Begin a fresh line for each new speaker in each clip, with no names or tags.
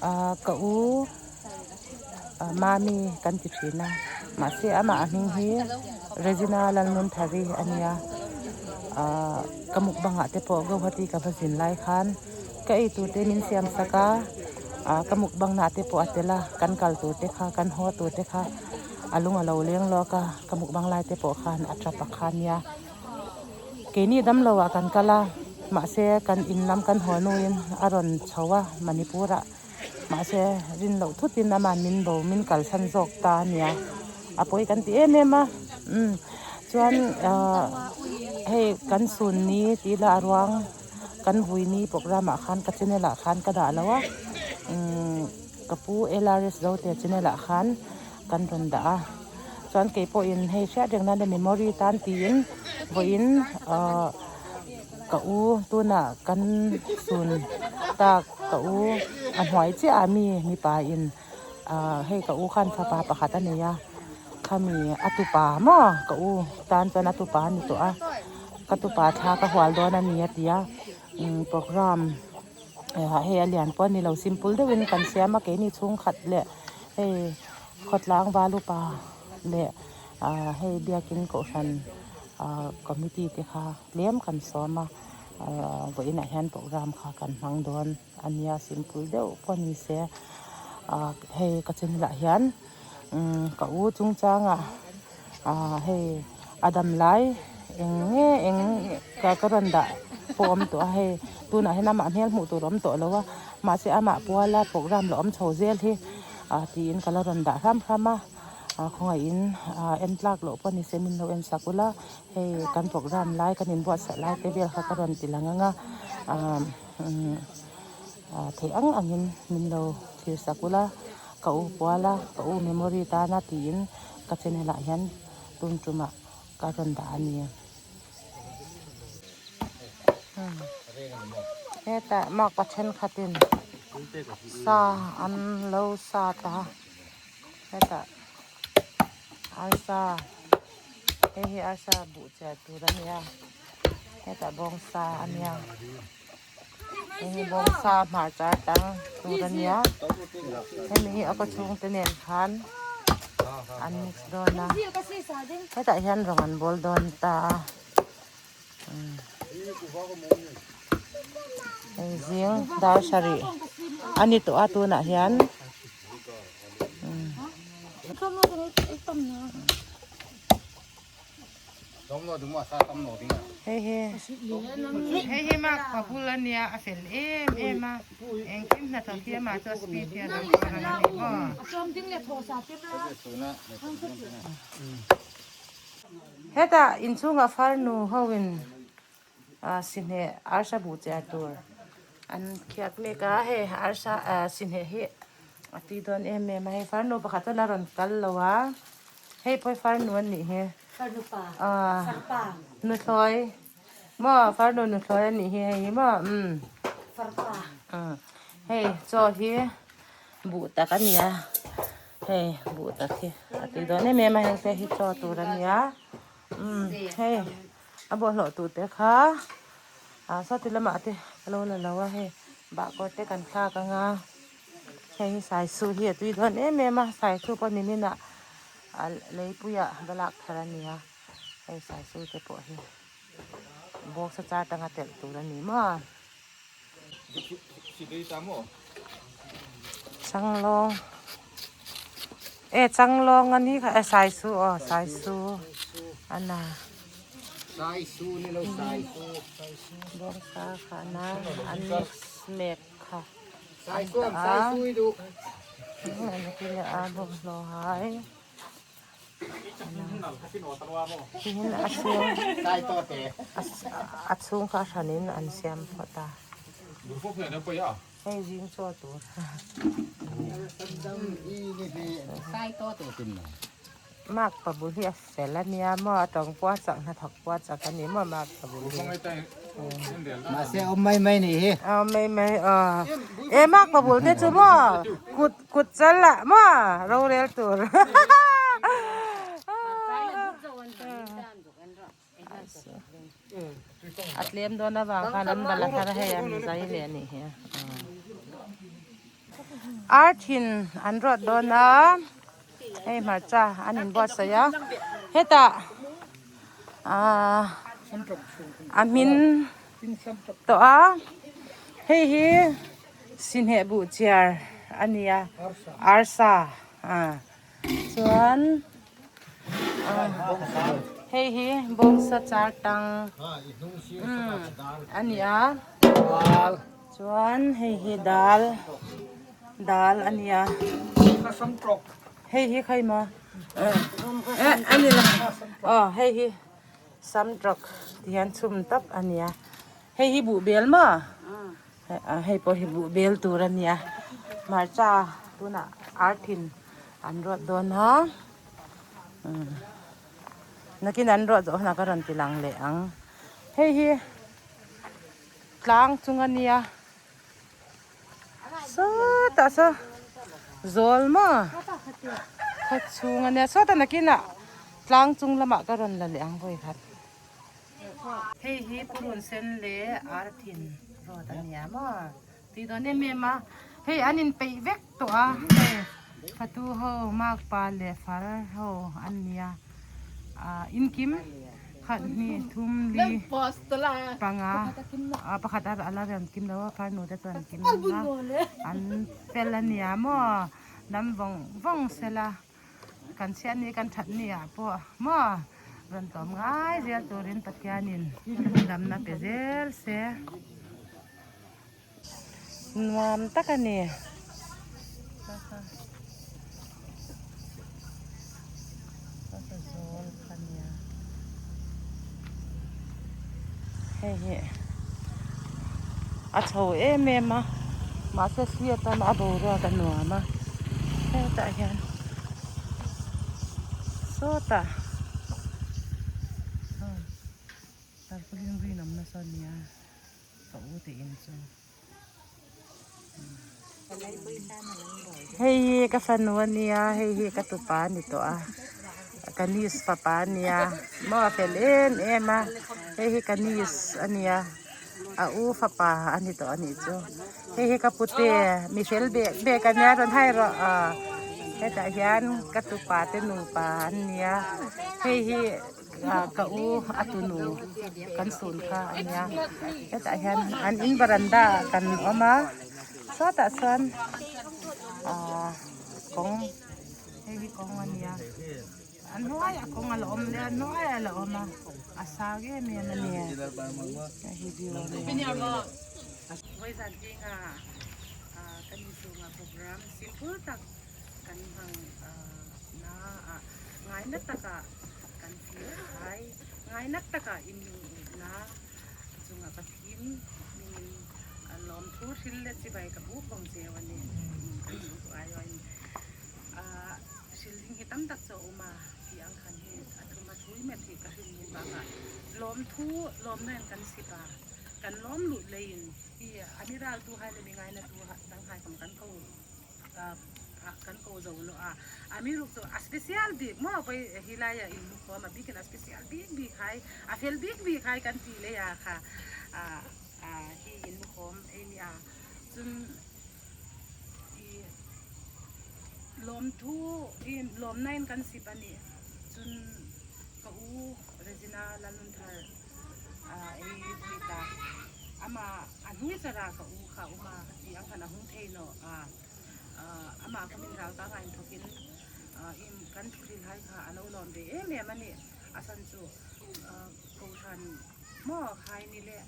Ah ka u Mami kan ti thin a mahse amah a hming hi Regina Lalnunthari a nia ah ka mukbang ah te pawh Guwahati ka va zin lai khan ka ei tur te min siam sak a ah ka mukbang na te pawh a tel a kan kal tur te kha kan haw tur te kha a lung a lo leng lawk a ka mukbang lai te pawh khan a tap a kha nia. Keini damlo ah kan kal a mahse kan in lam kan haw hnuin a rawn chho a Manipur ah mahse rin loh thut in ama min bo min kalsan zawk ta a nia a pawi kan ti em em a umm chuan ahh hei kan sun ni tih ila a ruang kan vui ni program ah khan ka channel ah khan ka dah lo a umm ka pu L R S Zote channel ah khan kan rawn dah a chuan kei pawhin hei hriat reng nan memory tan tiin vawiin ahh ka u tunah kan sun tak ka u a hnuai chiah ah mi mipa in ahh hei ka u khan fapa pakhat a nei a khami a tupa maw ka u tan chuan a tupa a ni tawh a ka tupa thla ka hual dawn a ni a ti a umm program hei a lian pawh a ni lo simple deuhin kan siam a keini chhungkhat leh. Hei khawtlang valupa leh ah hei biakin kohhran ah committee te kha tlem kan sawm a ah vawiinah hian program kha kan hmang dawn a nia simple deuh pawh a ni se ah hei ka channel ah hian umm ka u chungchangah ah hei a dam lai eng nge eng ka ka rawn dah pawh awm tawh a hei tunah hian amah hmel hmuh tur a awm tawh lo a mahse amah puala program la awm chho zel hi ah tiin ka la rawn dah hram hram a ah khawngaihin ah en tlak loh pawh ni se min lo en sak ula hei kan program lai kan inbuatsaih lai te vel kha ka rawn ti lang ang a ah umm ah theih ang angin min lo thlir sak ula ka u puala ka u memory tana tiin ka channel ah hian tun tumah ka rawn dah a ni. Hetah makpa thenkhatin sa an lo sat a hetah arsa hei hi arsa buh chiah tur a nia hetah bawngsa a nia. Hei bawngsa hmarcha tang tur a nia hemi hi a kaw chhung te nen khan an mix dawn a hetah hian rawng an bawl dawn ta a hei zing dar sarih a ni tawh a tunah hian. Hei hi hei hi mak pa bul a nia a fel em em a engkim hnathawk hi amah chu a speed hi a lo kawr ang a ni maw. Hetah inchhungah farnu ho in sihhneh arsa buh chiah tur an khiak mek a hei arsa sihhneh hi a tui dawn em em a hei farnu pakhat a la rawn kal lo a. Hei pawh hi farnu an nih hi.
Farnu pa. Farpa.
Nuthlawi. Maw farnu nuthlawi an nih hi hei hi maw umm.
Farpa.
Umm hei chaw hi buh tak a ni a hei buh tak hi a tui dawn em em a heng te hi chaw tur a ni a umm hei a bawlhhlawh tur te kha ah sawti lamah te ka lo la lo a hei bahkawr te kan thlak ang a. Hei hi saisu hi a tui dawn em em a saisu pawh ni min ah a leipuiah va lak thar a ni a hei saisu te pawh hi box a char tanga telh tur a ni maw changlawng e changlawng a ni kha e saisu aw saisu a na bawngsa kha na a mix mek kha. A chhung kha a hranin an siam phawt a hei zing chaw tur. Mark pa bul hi a fel a nia maw a tawng pawh a chak hnathawk pawh a chak a ni maw mark pa bul hi
mahse awm mai mai nih hi
awm mai mai aw e mark pa bul te chu maw kut kut chal ah maw rorel tur a tlem dawn avang khan an bala thar a hei an zai leh a nih hi. Ar thin an rawt dawn a, hei hmarcha an inbuatsaih a, hetah ahh a hmin tawh a, hei hi sihneh buh chiar a ni a, arsa ah chuan hei hi bawngsa char tang a ni a chuan hei hi dal dal a ni a hei hi khawi maw eh a ni lo aw hei hi samtawk ti hian chhum tawp a ni a hei hi buhbel maw. Hei pawh hi buh bel tur a nia hmarcha tunah arthin an ruat dawn a nakin an ruat zawh hunah ka rawn ti lang leh ang hei hi tlang chung a nia sawtah saw zawl maw khaw chhung a nia sawtah nakinah tlang chung lamah ka rawn la leh ang vawikhat. Hei hi purun sen leh arthin rawt a nia maw tih dawn em em a hei an inpeih vek tawh a hei fatu ho makpa leh far ho an nia ah inkim khat hnih thum li panga ah pakhat a la rawn kim lo a farnu te chuan kim a an fel a nia maw dam vawng vawng sela. Kan chhiat ni kan that ni ah pawh maw rawn tlawm ngai zel turin Pathianin damna pe zel se nuam tak a ni. Hei hi a chho em em a mahse thli atan a boruak a nuam a hetah hian sawtah tarpaulin green awm nasa a nia ka u te in chu. Hei hi ka fanu a nia hei hi ka tupa a ni tawh a ka niece fapa a nia maw a fel em em a hei hi ka niece a nia a u fapa a ni tawh a nih chu hei hi ka pute mi fel bek bek a nia rawn hai rawh ah hetah hian ka tupa te nupa an nia hei hi. Ka u a tunu kan sun kha a nia hetah hian an in varanda ah kan awm a sawtah chuan ahh kawng hei hi kawng a nia a hnuaiah kawng a la awm leh a hnuaiah a la awm a a sang em em a ni hei hi view a nia vawizan zinga ah kan inchhunga program simple tak kan hmang na ah ngaina takah kan thlir khai ngaina takah in na chunga Pathian hmingin lawm thu hril leh chibai ka buk vawng cheu a ni ah hril ding hi tam tak chu a awm a tih ang khan hi a thuma thui met hi ka hrin min bakah lawm thu lawmna in kan sip a kan lawm luh leiin hi a mi ral tu hai leh mi ngaina tu dang hai kawm kan ko. Kan ko zo lo a a mi ruk chu a special bik maw pawh hi lai ah in hmukhawm a bikin a special bik bik hai a fel bik bik hai kan ti leh a kha hi in hmukhawm ei nia chun i lawmthu i lawmna in kan sip a nih chun ka u Regina Lalnunthar ei vui ta ama a hnui chara ka u kha uma tih ang khan a hung thei lo a amah kha min ral ta ngain thawkin im kan thuhril hai kha a lo lawm ve em em a ni a chhan chu kohhran maw khai ni leh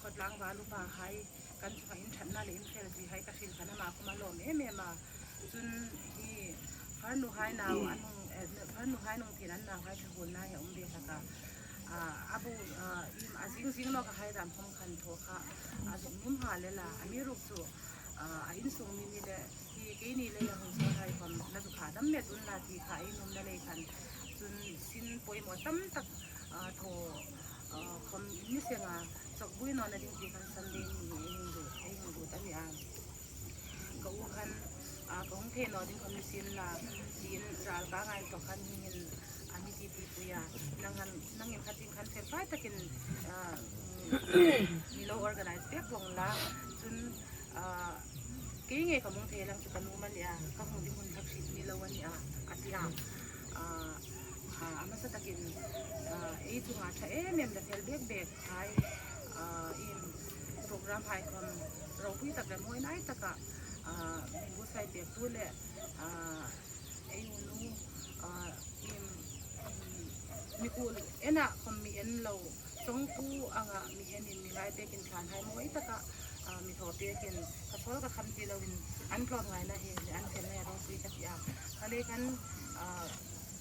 khawtlang val upa khai kan chungah in thatna leh in fel zui hai ka hrilh khan amah kha a lawm em em a chun hi farnu hai nau an farnu hai nung thin an nau hai thahul na hi a awm ve hlak a. A bu im a zing zing lawk a hai dan hawng khan thaw kha a zuk num ha le la a mi ruk chu a in sung mi ni le hi kei ni lei a hun sawn hai khawm na zu kha dam met un la ti kha ei num na lei khan chun sin pawimawh tam tak thaw khawm in ni seng a chawk bui nawn a ding ti khan Sunday ni ei hung duh ei hung duh ta ni a ka u khan ka hung thei naw ding khawm ni sin la tiin ral ka ngai tawk khan hing in A mi ti ti pui a, nang nangin khatin khan fel fai takin mi lo organize vek vawng la, chun Kei nge ka mung thei lang chu ka nu man nia, ka hmuh ding hun hlak hrim ni lo a nia a ti a. A hmasa takin ei chungah tha em em la fel bek bek khai im program haikhawm ropui tak leh mawi lai takah buatsaih pek tu leh ei unu im mikul enah khawm mi en lo chawngtu anga mi enin mi ngai pekin thlan hai mawi takah mi thaw pekin ka sawl ka kham ti loin an tlawm ngaina hi leh an felna hi a ropui ka ti a. Khalei khan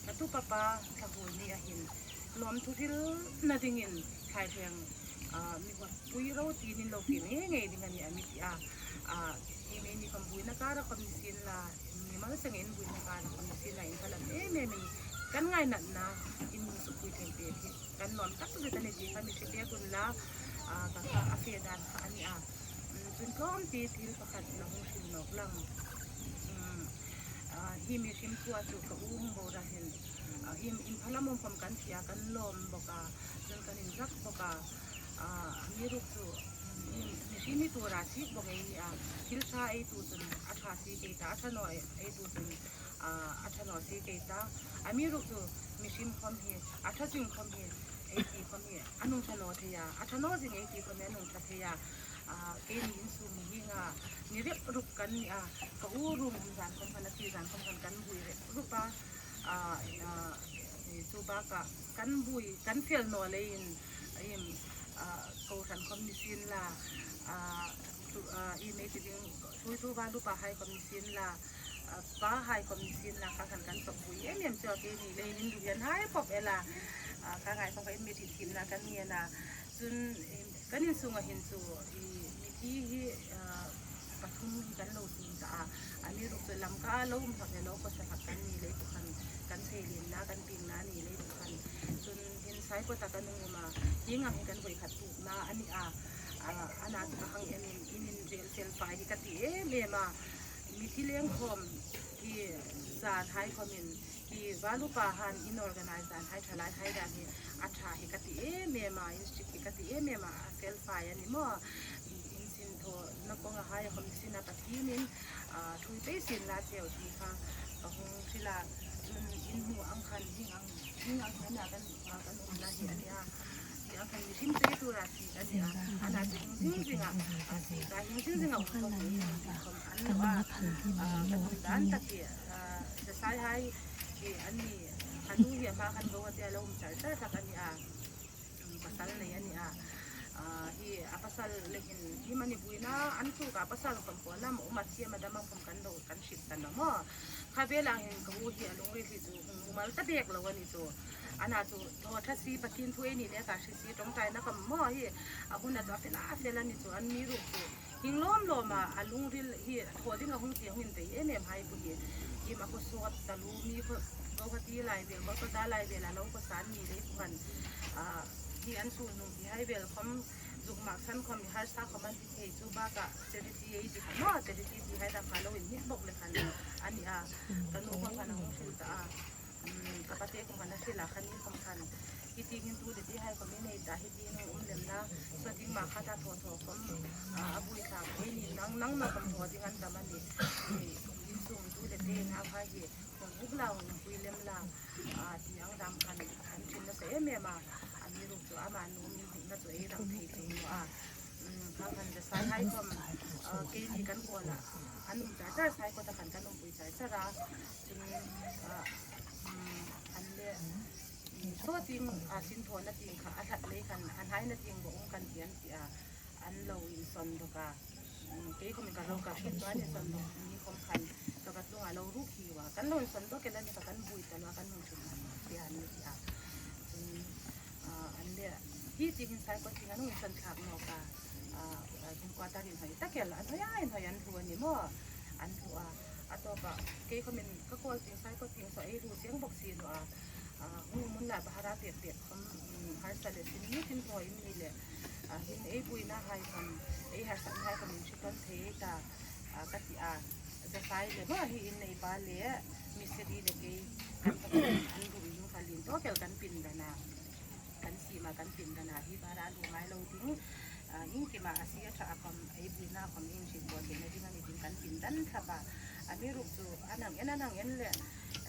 ka tu papa thlahul ni ahin lawmthu thil na dingin thlaihleng mi huat pui ro tin in lo fim ngei ngei ding a ni a mi ti a. Hi mi ni khawm buina kar a khawm ni sin la mi mal seng in buina kar a khawm ni sin la in phalam em em in kan ngainatna in hmu suk pui thei pek hi kan nuam tak zet a ni tih kha mi hre pek un la ka kha a fe dan kha a ni a. Chun tlawm ti thil pakhat la hung hrilh nawk lang. Hi mi hrim thua chu ka u hung bo rahin im in phalam awm khawm kan thih a kan lawm bawk a chun kan in zak bawk a mi ruk chu mihring hi tura sik bawk ei ni a thil tha ei tu chun a tha si kei ta a tha naw ei tu chun a tha naw si kei ta a mi ruk chu mihring khawm hi a tha zing khawm hi ei ti khawm hi a nung tha naw thei a a tha naw zing ei ti khawm hi a nung tha thei a keini insum hi hinga ni rep rup kan ni a ka u room awm zan khawm khan a thi zan khawm khan kan bui rep rup a chu bakah kan bui kan fel naw leiin im kohhran khawm ni sin la i mei ti ding thui thu va lupa hai khawm ni sin la pa hai khawm ni sin la kha khan kan chawp pui em em chu a keini leiin in duh hian hai pawp ela kha ngai khawm kha in mi thih thim na kan ngen a chun kan inchhunga hin chu i mithi hi pathum hi kan lo tum ta a ani ruk chu lam ka lo um hlak leh lo pawsa hlak kan ni lei pawh khan kan chei len na kan ping na ni lei pawh khan chun hin sai pawh tak an um a hing ang hi kan vawi khat tuk na ani a ana chu ka hang em in in in rel fel fai hi ka ti em em a mithi leng khawm hi zan hai khawm in hi valupa han in organize dan hai tha lai hai dan hi a tha hi ka ti em em a in strict hi ka ti em em a a fel fai ani maw in sin thaw na kawng a hai a khawm sin a pathin in thui pei sin la cheu tih kha ka hung thil a chun in hmu ang khan hing ang hing ang hian a kan kan awm na hi ania ti ang khan mihring te tura si ka ni a ana chu hing zing zing a si ka hing zing zing a awm khawm khawm an lo a ka duh dan tak hi sai hai hi an ni anu hi a hma khan bo a tia lo awm char char hlak ani a pasal nei a ni a hi a pasal lehin hi mani buina an tluk a pasal khawm pawh lam a awm a thiam a dam a khawm kan lo kan hrilh ta lo maw khavel ah hian ka u hi a lungri hi chu mumal ta bek lo a ni chu ana chu thaw tha si pathin thu ei ni leh ka hri si tawngtai na kam maw hi a hun a chu a fel a fel a ni chu an mi ruk chu hing lawm lawm a a lungril hi thaw ding a hung ti a hung in vei em em hai pu hi im a khaw sawt ta lu mi khaw Guwahati lai vel Kolkata lai vel a lo khaw san ni lei pawh khan ah hi an sul hnung ti hai vel khawm zuk mak san khawm i harsa khawm an ti thei chu bakah charity ei ti kha maw charity ti hai dah kha lo in hnih bawk le khan a ni a ka nu khawm khan a hung hrilh ta a ka pate kum khan a hrilh a khan ni khawm khan hiti hin tu te ti hai khawm i nei ta hiti hin hung um lem na saw ding mah kha ta thaw thaw khawm a bui thlak ei ni nang nang maw khawm thaw ding an tam a ni in chung tu le te in au hai hi hung uk la hung pui lem la ti ang dam khan an thin nasa em em a a mi ruk chu amah nu min hmuh na chu ei rang thei thei nu a kha khan ja sai hai khawm keini kan kawl ah an um char char sai kawt a khan kan awmpui char char a chun an le Chaw ting a sin thawn na ting kha a hlat lei khan a hnai na ting bawk kan ti an ti a an lo in sawn bawk a kei khawm in ka lo ka hriat chuan in sawn bawk ni khawm khan ka vat lung ah lo ruk hi wa kan lo in sawn bawk ela ni kha kan bui ta lo a kan hung thin an ti a an ti a chun an le hi ti hin sai pawh ting an hung in sawn thlak nawk a quarter in hawi tak el an hawi a in hawi an hlu a ni maw an hlu a a tawpah kei khawm in ka kawl ting sai pawh ting saw ei ru chiang bawk si lo a. Hung mun lah bahara pek pek khawm harsa leh sin ni tin thaw in ni leh hin ei buina hai khawm ei harsat na hai khawm in hri tawn thei ta ka ti a zafai leh maw hi in nei pa leh misiri leh kei kan an duh in kha lin tawk kel kan pin dan a kan sim a kan pin dan a hi bahara a luh ngai lo ding engkimah a si a tha a khawm ei buina khawm in hrilh pawh theihna ding a ni tin kan pin dan. thlap a, a mi ruk chu a nang en a nang en leh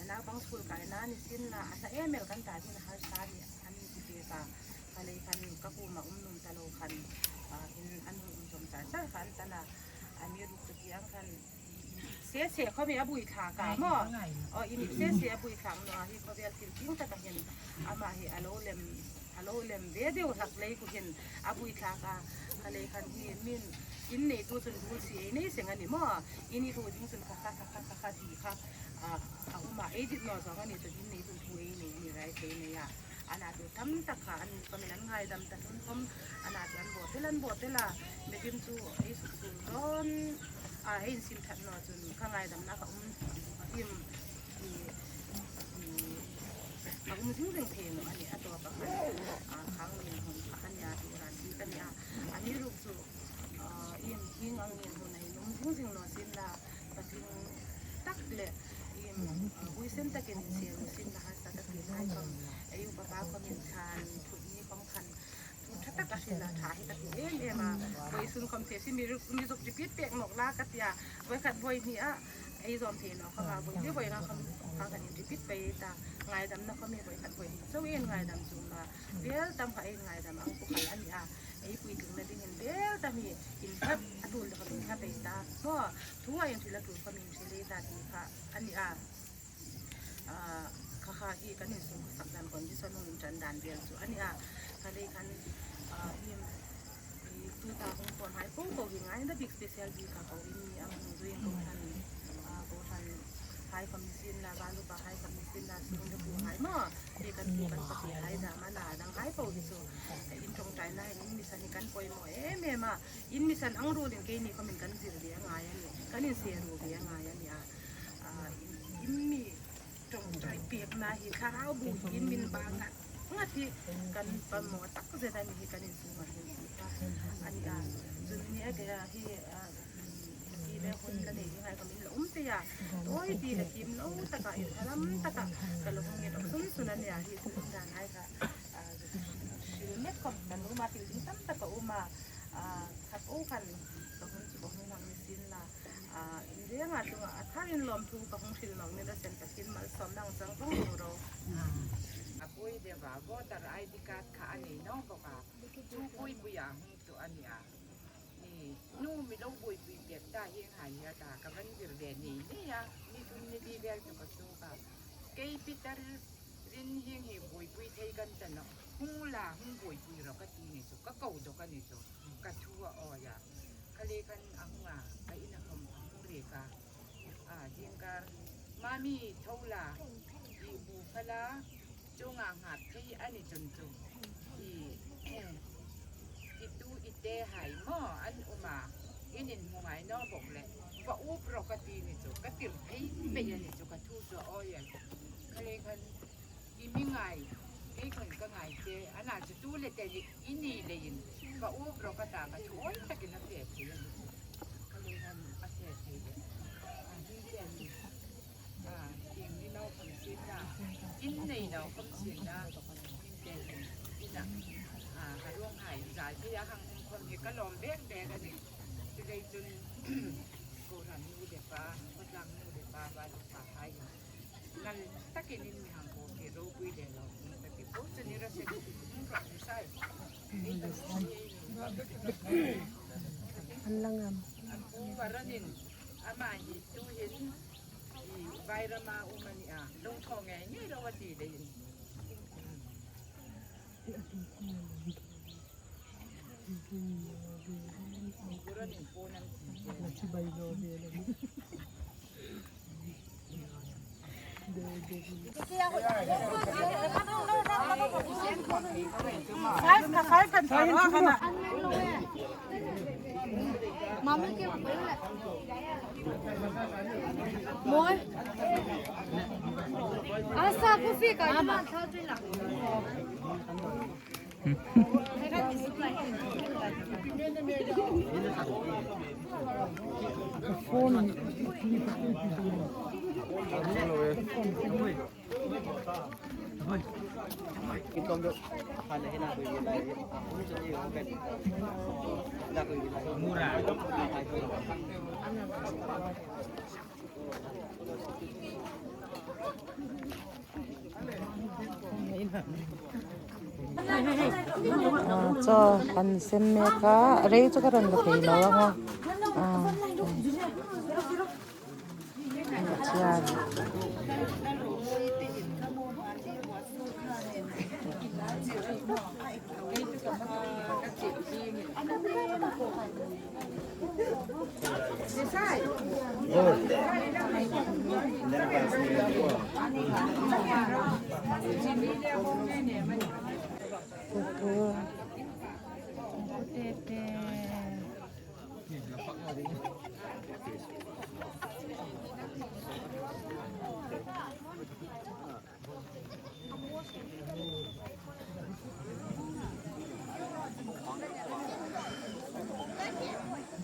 naupang school kai na ni sin la a hla em em kan tan hian a harsa a ni an ti pek a, ka lei khan ka kum a awm num ta lo khan in an hun awm zawm char char kha an tan a, a mi ruk chu ti ang khan se se khawmi a bui thlak a maw aw in ip se se a bui thlak no a hi khawvel thil ching tak a hian amah hi a lo lem a lo lem ve deuh hlak lei ku hian a bui thlak a ka lei khan hi min in nei tu chun rul si ei nei seng a ni maw in i ru ding chun kha kha kha kha kha kha ti kha a awm a ei dit naw zawng a ni chun in nei chun thu ei nei a ni rice ei nei a ana tur tam tak kha an kawmin an ngaidam ta hlun khawm ana chu an bawh tel an bawh tel a mikim chu ei suk sul dawn a hei insim that naw chun ka ngaidamna ka awm im ih ih a awm zing reng thei maw a ni a tawp a khan a khang min hun kha a nia tih ran bik a ni a a ni ruk chu im hing ang min hun a in awm zing zing naw sin la patling tak leh im huisen takin inchhir naw sin la harsa ta tih lai khawm ei upa pa khawm in thlan thut ni khawm khan thu tha tak a hrilh a tha hi ka ti em em a vawi sun khawm thei si mi mi zuk repeat pek nawk la ka tia vawi khat vawi hnih a ei zawm thei lo khawm a vawi hnih vawi nga khawm kha kan in repeat pai ta ngaidamna khawm hi vawi khat vawi hnih chauh in ngaidam chu ma bel tam kha ei ngaidam ang pu kal a ni a ei puitling na ding in bel tam hi in khat a tul te khawm in kha bei ta maw thu a in hrilh a tul khawm in hrilh ei ta tih kha a ni a ah kha kha hi kan insum sak dan condition hung in tan dan vel chu a ni a kha lei khan ah him ih tu ta hung pawh hnai ko ko hi ngai na bik special bik a ko in ni ang hung zuin ko than ah ko than hai kham ni sin la valu pa hai kham ni sin la sung te pu hai maw hei kan pu kan pahnih hai dah mana dang hai po hi chu in tawngtai na in misan hi kan pawimawh em em a in misan ang rulin keini khawmin kan zir ve a ngai a ni kan inse ru ve a ngai a ni a ah in mi tawngtai pekna hi thlarau bu hi in min ba ngat ngat hi kan pawimawh tak zet a ni hi kan inchhungah hian tih kha a ni a chumi ni a kei a hi ah ti le hun la nei ding ai ka min la awm thei a tawi ti le kim lo takah in thalam takah ka lo hawng nge tawh sun sun a nia hi chu dan ai kha ah hril mek khawp kan awm a thil ding tam tak a awm a ah khat aw khan ka hun chu ka hung hang ni sin la ah in rengah chungah a thar in lawm thu ka hung hril nawk ni la sen pathin malsawmna ang chang vang vang ro.
A pui deuh a, voter ID card kha a nei nawng bawk a, chu pui puia hung chu a nia. Ni, nu mi lo buaipui pek ta hi ngai hi a ta, ka van zir ve nei nei a, ni thum ni li vel chu ka chuk a, kei Peter rin hing hi buaipui thei kan tan a, hung la hung buaipui rawh ka ti ni chu, ka ko dawk a ni chu, ka thu a awi a, ka lei khan a hung a, ka in a khawm a hung rek a, a zingkar mami tho la tih bu fala chungah nghap thei a ni chun chu i i tu i te hai maw an um a in in hmu ngai no bawk le va up rawh ka ti ni chu ka tirh phei phei a ni chu ka thu chu a awi a khalei khan i mi ngai kei khan ka ngai che anah chu tu le te ni i ni lei in va up rawh ka ta ka thu awi takin a fe thei a ni chu khalei khan a fe thei le a hlim te a ni.
An la ngam.
I Vairama um a ni a, lungthaw ngei ngei lo a ti leh in. Puran in pawn an ti che.
Chaw kan sem mek a rei chu ka rawn la thei lo ang a chuan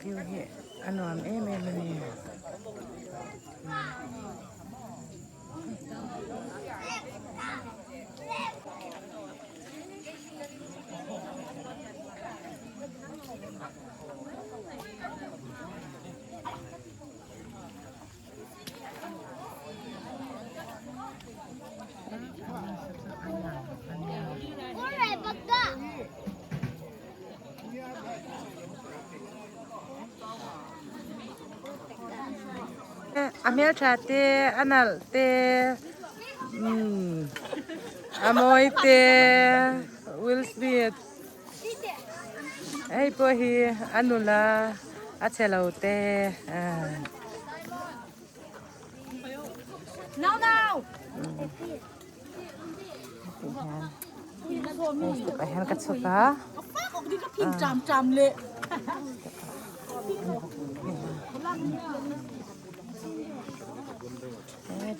View hi a nuam em em a ni. A hmeltha te a nalh te umm a mawi te Will Smith hei pawh hi a nula a chhe lo te ah. Hei step ah hian ka chhuk a.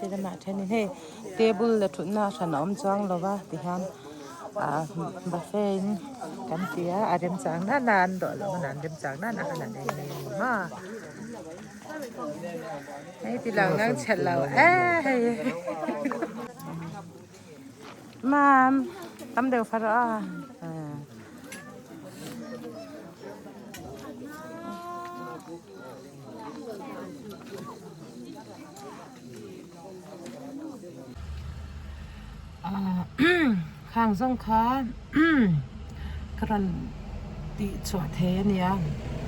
Ti lamah thenin hei table leh thutna hran a awm chuang lo va tihian ah buffet in kan ti a a remchang nana an dawh loh hunah an remchang nana khan an ei mai a ni maw hei ti lang nang chhe lo e hei mam tam deuh far a. Khang zawng kha ka rawn tih chhuah thei a nia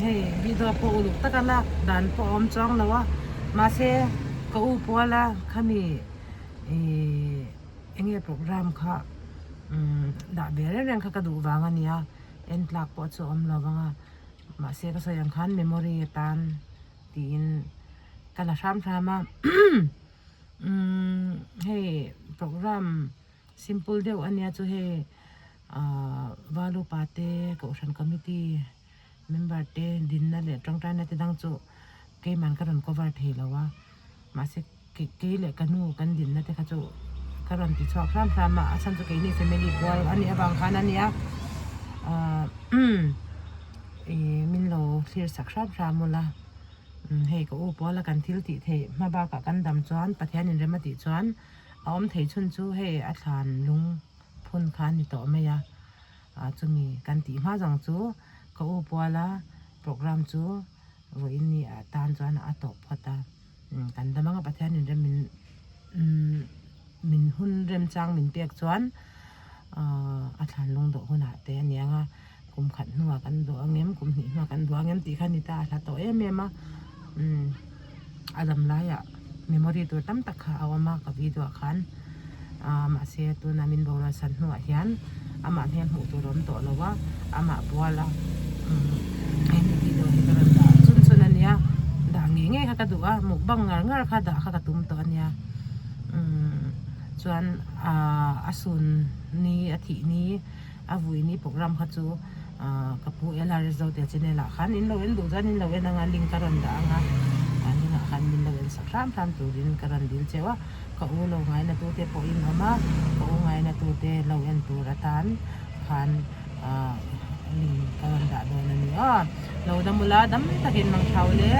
hei video pawh uluk taka lak dan pawh a awm chuang lo a mahse ka u puala khami ihh eng nge program kha dah ve reng reng kha ka duh vang a nia en tlak pawh chu a awm lo vang a. Mahse ka sawi ang khan memory atan tiin ka la hram hram a umm hei program simple deuh ania chu hei ahh valupa te kohhran committee member te dinna leh tawngtaina te dang chu keiman ka rawn cover thei lo a mahse kei leh ka nu kan dinna te kha chu ka rawn ti chhuak hram hram a a chhan chu keini family pual a nih avang khan a nia ahh ih min lo thlir sak hram hram ula hei ka u puala kan thil tih theih hma bakah kan dam chuan Pathian in rem a tih chuan a awm thei chhun chu hei a thlan lung phun kha a ni tawh mai a ah chumi kan tih hma zawng chu ka u puala program chu vawiin ni ah tan chuan a tawp phawt a. Kan dam anga Pathianin rem min min hun remchang min pek chuan a thlan lung dawh hunah te a ni ang a, kum khat hnuah kan duh ang em, kum hnih hnuah kan duh ang em tih kha a ni ta a hla tawh em em a, a dam laiah memory tur tam tak kha a awm a ka video ah khan mahse tuna min boral san hnuah hian amah hmel hmuh tur a awm tawh lo a, amah bual a hemi video hi ka rawn dah chun chun a nia dah ngei ngei kha ka duh a mukbang ngar ngar kha dah kha ka tum tawh a nia umm chuan ahh a sun ni a thih ni a vui ni program kha chu ahh ka pu LRS Zote channel ah khan in lo en duh chuan in lo en anga link ka rawn dah anga a link ah khan min lo en sak hram hram turin ka rawn dil cheu a. Ka u lo ngaina tute pawh in awm a, ka u ngaina tute lo en tur atan khan ahh link ka rawn dah dawn a ni aw. Lo dam ula dam takin mang thau le.